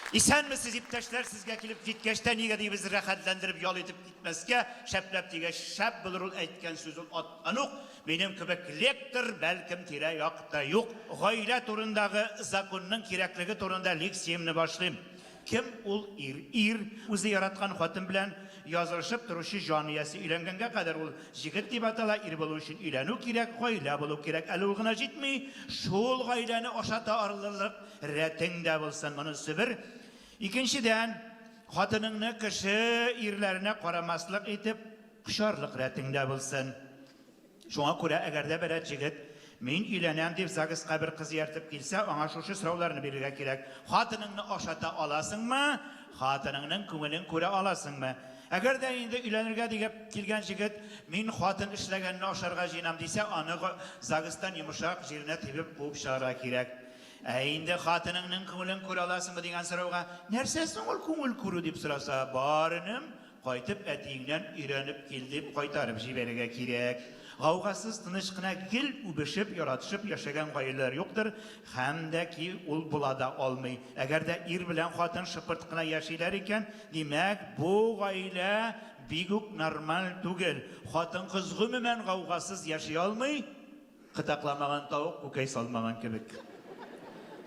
Исәнмесез, иптәшләр, сезгә килеп җиткәч тә, нигә дибез рәхәтләндереп ял итеп китмәскә, шәпләп дигәч, шәп булыр ул әйткән сүз ул аткан ук. Минем кебек лектор, бәлкем, тирә-якта юк. Гаилә турындагы законның кирәклеге турында лекциямне башлыйм. Кем ул ир? Ир, үзе яраткан хатын белән язылышып торучы җан иясе. Өйләнгәнгә кадәр ул җегет дип атала. Ир булу өчен өйләнү кирәк, гаилә булу кирәк. Әле ул гына җитми, шул гаиләне ашата алырлык рәтең дә булсын. Монысы бер. Икенчедән, хатыныңны кеше ирләренә карамаслык итеп кочарлык рәтең дә булсын. Шуңа күрә, әгәр дә берәр җегет, мин өйләнәм дип, ЗАГСка бер кыз ияртеп килсә, аңа шушы сорауларны бирергә кирәк, Хатыныңны ашата аласыңмы? Хатыныңның күңелен күрә аласыңмы? Әгәр дә инде өйләнергә дип килгән җегет, мин хатын эшләгәнне ашарга җыенам дисә, аны ЗАГСтан йомшак җиренә тибеп куып чыгарга кирәк. Ә инде хатыныңның күңелен күрә аласыңмы дигән сорауга, нәрсә соң ул күңел күрү дип сораса, бар энем, Кайтып әтиеңнән өйрәнеп кил, дип кайтарып җибәрергә кирәк. Гаугасыз, тыныч кына гел үбешеп, яратышып яшәгән гаиләләр юктыр, һәм дә ки ул була да алмый. Әгәр дә ир белән хатын шыпырт кына яшиләр икән, димәк, бу гаилә бик үк нормаль түгел. Хатын-кыз гомумән гаугасыз яши алмый. Кытакламаган тавык күкәй салмаган кебек.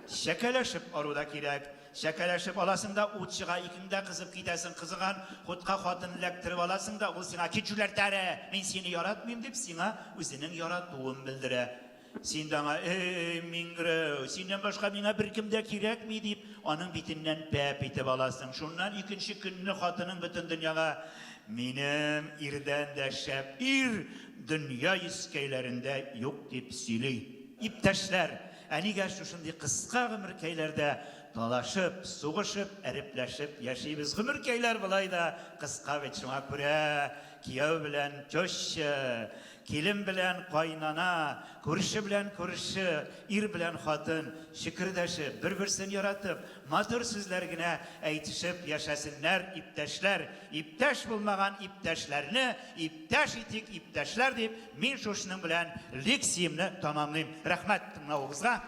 Чәкәләшеп ару да кирәк. Чәкәләшеп аласың да, ут чыга, икең дә кызып китәсең. Кызыган хутка хатын эләктереп аласың да, ул сиңа, Кит җүләр тәре, мин сине яратмыйм, дип, сиңа үзенең яратуын белдерә. Син дә аңа, Эй, миңгерәү, синнән башка миңа беркем дә кирәкми, дип, аның битеннән пәп итеп аласың. Шуннан икенче көнне хатының бөтен дөньяга, Минем ирдән дә шәп ир дөнья йөзкәйләрендә юк дип сөйли. Иптәшләр, ә нигә шушындый кыска гомеркәйләрдә талашып, сугышып, әрепләшеп яшибез? Гомеркәйләр болай да кыска бит, шуңа күрә кияү белән теща, килен белән кайнана, күрше белән күрше, ир белән хатын чөкердәшеп, бер-берсен яратып, матур сүзләр генә әйтешеп яшәсеннәр, иптәшләр! Иптәш булмаган иптәшләрне иптәш итик, иптәшләр, дип, мин шушының белән лекциямне тәмамлыйм. Рәхмәт тыңлавыгызга.